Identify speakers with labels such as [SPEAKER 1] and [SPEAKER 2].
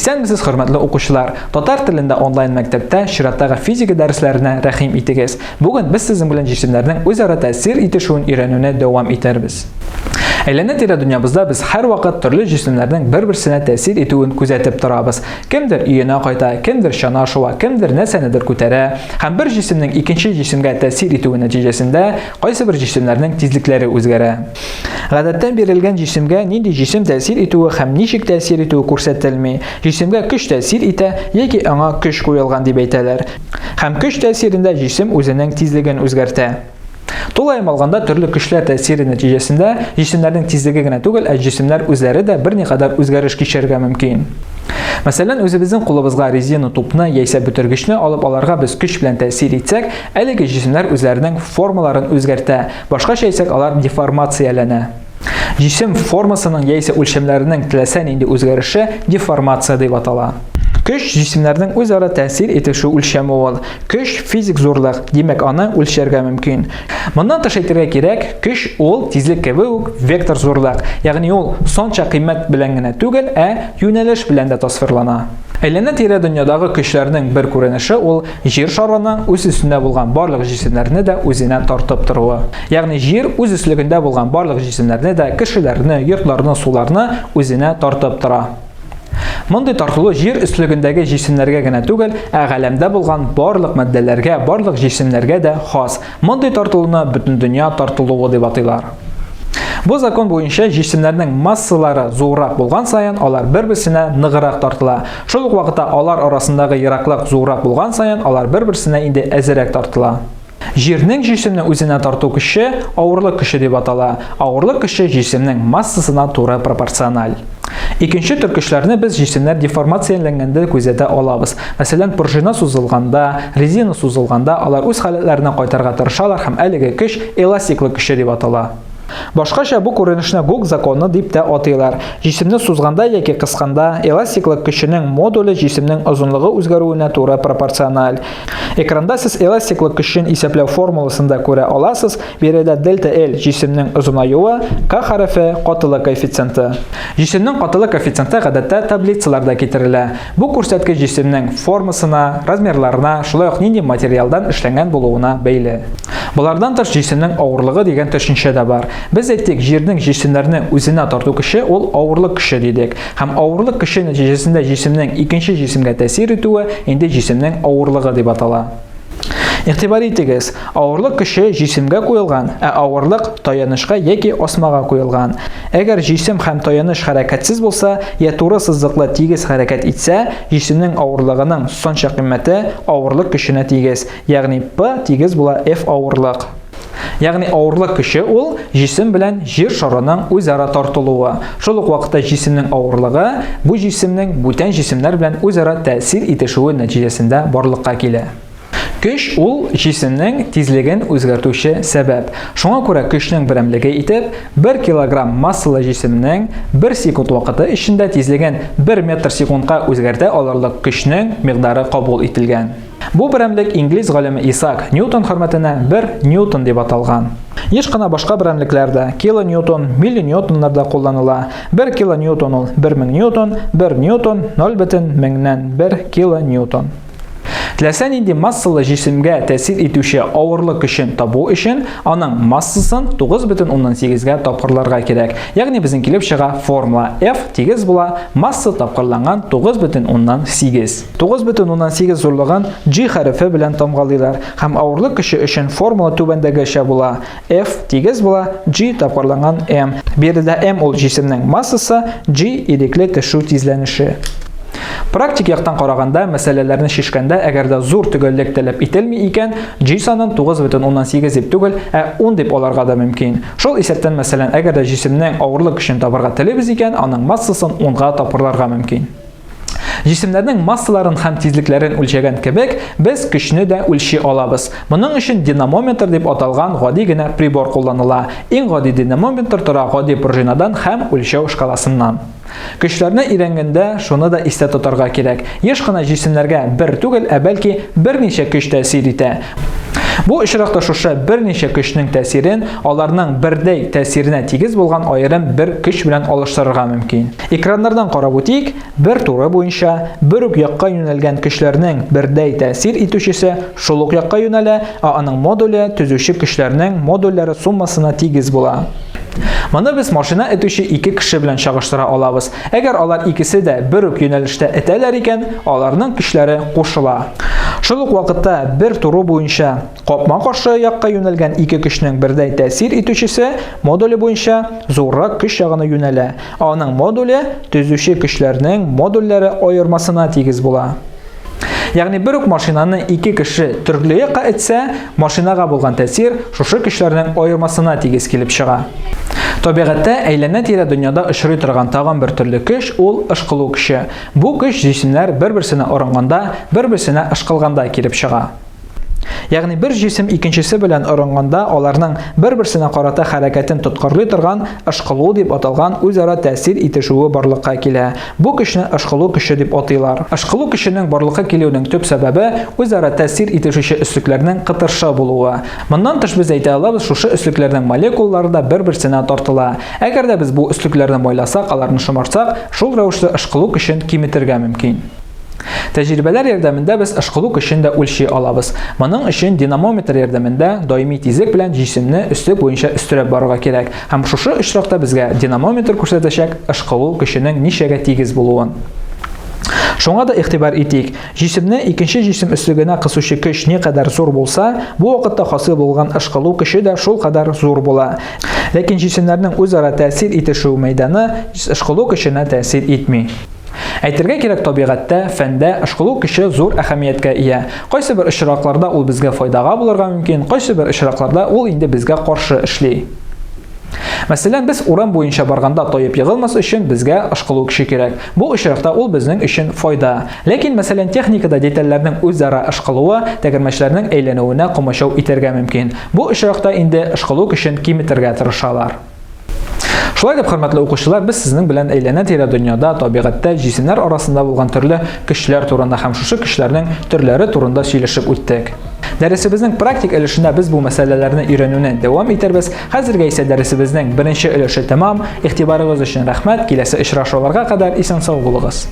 [SPEAKER 1] Исәнмесез, хөрмәтле укучылар! Татар телендә онлайн мәктәптә чираттагы физика дәресләренә рәхим итегез. Бүген без сезнең белән җисемнәрнең үзара тәэсир итешүен өйрәнүне дәвам итәрбез. Әйләнә-тирә дөньябызда без һәрвакыт төрле җисемнәрнең бер-берсенә тәэсир итүен күзәтеп торабыз. Кемдер өенә кайта, кемдер чана шуа, кемдер нәрсәнедер күтәрә. Һәм бер җисемнең икенче җисемгә тәэсир итүе нәтиҗәсендә кайсыбер җисемнәрнең тизлекләре үзгәрә. Гадәттә бирелгән җисемгә нинди җисем тәэсир итүе һәм ничек тәэсир итүе күрсәтелми. Җисемгә көч тәэсир итә яки аңа көч куелган дип әйтәләр. Һәм көч тәэсирендә җисем үзенең тизлеген үзгәртә. Тулаем алганда, төрле көчләр тәэсире нәтиҗәсендә җисемнәрнең тизлеге генә түгел, ә җисемнәр үзләре дә берникадәр үзгәреш кичерергә мөмкин. Мәсәлән, үзебезнең кулыбызга резина тупны яисә бөтергечне алып аларга без көч белән тәэсир итсәк, әлеге җисемнәр үзләренең формаларын үзгәртә, Башкача әйтсәк, алар деформацияләнә. Җисем формасының яисә үлчәмнәренең теләсә нинди үзгәреше деформация дип атала. Көч җисемнәрнең үзара тәэсир итешү үлчәме ул. Көч физик зурлык, димәк, аны үлчәргә мөмкин. Моннан тыш әйтергә кирәк, көч ул тизлек кебек үк вектор зурлык, ягъни ул санча кыйммәт белән генә түгел, ә юнәлеш белән дә тасвирлана. Әйләнә-тирә дөньядагы көчләрнең бер күренеше ул Җир шарының үз өстендә булган барлык җисемнәрне дә үзенә тартып торуы. Ягъни Җир үз өслегендә булган барлык җисемнәрне дә, кешеләрне, йортларны, суларны үзенә тартып тора. Мондый тартылу Җир өслегендәге җисемнәргә генә түгел, ә галәмдә булган барлык матдәләргә, барлык җисемнәргә дә хас. Мондый тартылуны бөтендөнья тартылуы дип атыйлар. Бу закон буенча җисемнәрнең массалары зуррак булган саен, алар бер-берсенә ныграк тартыла. Шул ук вакытта алар арасындагы ераклык зуррак булган саен, алар бер-берсенә инде әзерәк тартыла. Җирнең җисемне үзенә тарту көче авырлык көче дип атала. Авырлык көче җисемнең массасына туры пропорциональ. Икенче төр көчләрне без җисемнәр деформацияләнгәндә күзәтә алабыз. Мәсәлән, пружина сузылганда, резина сузылганда алар үз халәтләренә кайтарга тырышалар һәм әлеге көч эластиклык көче дип атала. Башкача бу күренешне Гук законы дип тә атыйлар. Җисемне сузганда яки кысканда эластиклык көченең модуле җисемнең озынлыгы үзгәрүенә туры пропорциональ. Экранда сез эластиклык көчен исәпләү формуласын да күрә аласыз. Биредә дельта L җисемнең озынаюы, К хәрефе катылык коэффициенты. Җисемнең катылык коэффициенты гадәттә таблицаларда китерелә. Бу күрсәткеч җисемнең формасына, размерларына, шулай ук нинди материалдан эшләнгән булуына бәйле. Болардан тыш җисемнең авырлыгы дигән төшенчә дә бар. Без әйтик, җирнең җисемнәрне үзенә тарту көче ул авырлык көче дидек. Һәм авырлык көче нәтиҗәсендә җисемнең икенче җисемгә тәэсир итүе инде җисемнең авырлыгы дип атала. Игътибар итегез, авырлык көче җисемгә куелган, ә авырлык таянычка яки асмага куелган. Әгәр җисем һәм таяныч хәрәкәтсез булса, я туры сызыклы тигез хәрәкәт итсә, җисемнең авырлыгының санча кыйммәте авырлык көченә тигез, ягъни P тигез була F авырлык. Ягъни авырлык көче ул җисем белән җир шарының үзара тартылуы. Шул ук вакытта җисемнең авырлыгы бу җисемнең бүтән җисемнәр белән үзара тәэсир итешүе нәтиҗәсендә барлыкка килә. Көч ул җисемнең тизлеген үзгәртүче сәбәп. Шуңа күрә көчнең берәмлеге итеп 1 килограмм массалы җисемнең 1 секунд вакыты эчендә тизлеген 1 метр секундка үзгәртә алырлык көчнең микъдары кабул ителгән. Бу берәмлек инглиз галиме Исаак Ньютон хөрмәтенә 1 ньютон дип аталган. Еш кына башка берәмлекләр дә, килоньютон, миллиньютоннар да кулланыла. 1 килоньютон ул 1000 ньютон, 1 ньютон 0,1001 килоньютон. Теләсә нинди массалы җисемгә тәэсир итүче авырлык көчен табу өчен аның массасын 9,8-гә тапкырларга кирәк. Ягъни безнең килеп чыга формула F тигез була масса тапкырланган 9,8. 9,8 зурлыгын G хәрефе белән тамгалыйлар һәм авырлык көче өчен формула түбәндәгечә була. F тигез була G тапкырланган M. Биредә M ул җисемнең массасы, G ирекле төшү тизләнеше. Практик яктан караганда, мәсьәләләрне чишкәндә, әгәр дә зур төгәллек таләп ителми икән, G санын 9,8 дип түгел, ә 10 дип алырга да мөмкин. Шул исәптән, мәсәлән, әгәр дә җисемнең авырлык көчен табарга телибез икән, аның массасын 10-га тапкырларга мөмкин. Җисемнәрнең массаларын һәм тизлекләрен үлчәгән кебек, без көчне дә үлчи алабыз. Моның өчен динамометр дип аталган гади генә прибор кулланыла. Иң гади динамометр тора гади пружинадан һәм үлчәү шкаласыннан. Көчләрне өйрәнгәндә шуны да истә тотарга кирәк. Еш кына җисемнәргә бер түгел, ә бәлки берничә көч тәэсир итә. Бу очракта шушы берничә көчнең тәэсирен аларның бердәй тәэсиренә тигез булган аерым бер көч белән алыштырырга мөмкин. Экраннардан карап үтик, бер туры буенча бер үк якка юнәлгән көчләрнең бердәй тәэсир итүчесе шул ук якка юнәлә, ә аның модуле төзүче көчләрнең модульләре суммасына тигез була. Моны без машина этүче ике кеше белән чагыштыра алабыз. Әгәр алар икесе дә бер үк юнәлештә этәләр икән, аларның көчләре кушыла. Шул ук вакытта бер туры буенча капма-каршы якка юнәлгән ике көчнең бердәй тәэсир итүчесе модуле буенча зуррак көч ягына юнәлә, ә аның модуле төзүче көчләрнең модульләре аермасына тигез була. Ягъни бер үк машинаны ике кеше төрле якка этсә, машинага булган тәэсир шушы көчләрнең аермасына тигез килеп чыга. Табигатьтә әйләнә-тирә дөньяда очрый торган тагын бер төрле көч ул ышкылу көче. Бу көч җисемнәр бер-берсенә орынганда, бер-берсенә ышкылганда килеп чыга. Ягъни бер җисем икенчесе белән орынганда аларның бер-берсенә карата хәрәкәтен тоткарлый торган ышкылу дип аталган үзара тәэсир итешүе барлыкка килә. Бу көчне ышкылу көче дип атыйлар. Ышкылу көченең барлыкка килүенең төп сәбәбе үзара тәэсир итешүче өслекләрнең кытыршы булуы. Моннан тыш без әйтә алабыз, шушы өслекләрнең молекулалары да бер-берсенә тартыла. Әгәр дә без бу өслекләрне майласак, аларны шомартсак, шул рәвешле ышкылу көчен киметергә мөмкин. Тәҗрибәләр ярдәмендә без ышкылу көчен дә үлчи алабыз. Моның өчен динамометр ярдәмендә даими тизлек белән җисемне өслек буенча өстерәп барырга кирәк. Һәм шушы очракта безгә динамометр күрсәтәчәк ышкылу көченең ничәгә тигез булуын. Шуңа да игътибар итик, җисемне икенче җисем өслегенә кысучы көч никадәр зур булса, бу вакытта хасил булган ышкылу көче дә шулкадәр зур була. Ләкин җисемнәрнең үзара тәэсир итешү мәйданы ышкылу көченә тәэсир итми. Әйтергә кирәк, табигатьтә, фәндә ышкылу көче зур әһәмияткә ия. Кайсы бер очракларда ул безгә файдага булырга мөмкин, кайсы бер очракларда ул инде безгә каршы эшли. Мәсәлән, без урам буенча барганда таеп егылмас өчен безгә ышкылу көче кирәк. Бу очракта ул безнең өчен файда. Ләкин, мәсәлән, техникада детальләрнең үзара ышкылуы тәгәрмәчләрнең әйләнүенә комачау итәргә мөмкин. Бу очракта инде ышкылу көчен киметергә тырышалар. Шулай дип, хөрмәтле укучылар, без сезнең белән әйләнә-тирә дөньяда, табигатьтә җисемнәр арасында булган төрле көчләр турында һәм шушы көчләрнең төрләре турында сөйләшеп үттек. Дәресебезнең практик өлешендә без бу мәсьәләләрне өйрәнүне дәвам итәрбез. Хәзергә исә дәресебезнең беренче өлеше тәмам. Игътибарыгыз өчен рәхмәт. Киләсе очрашуларга кадәр исән-сау булыгыз.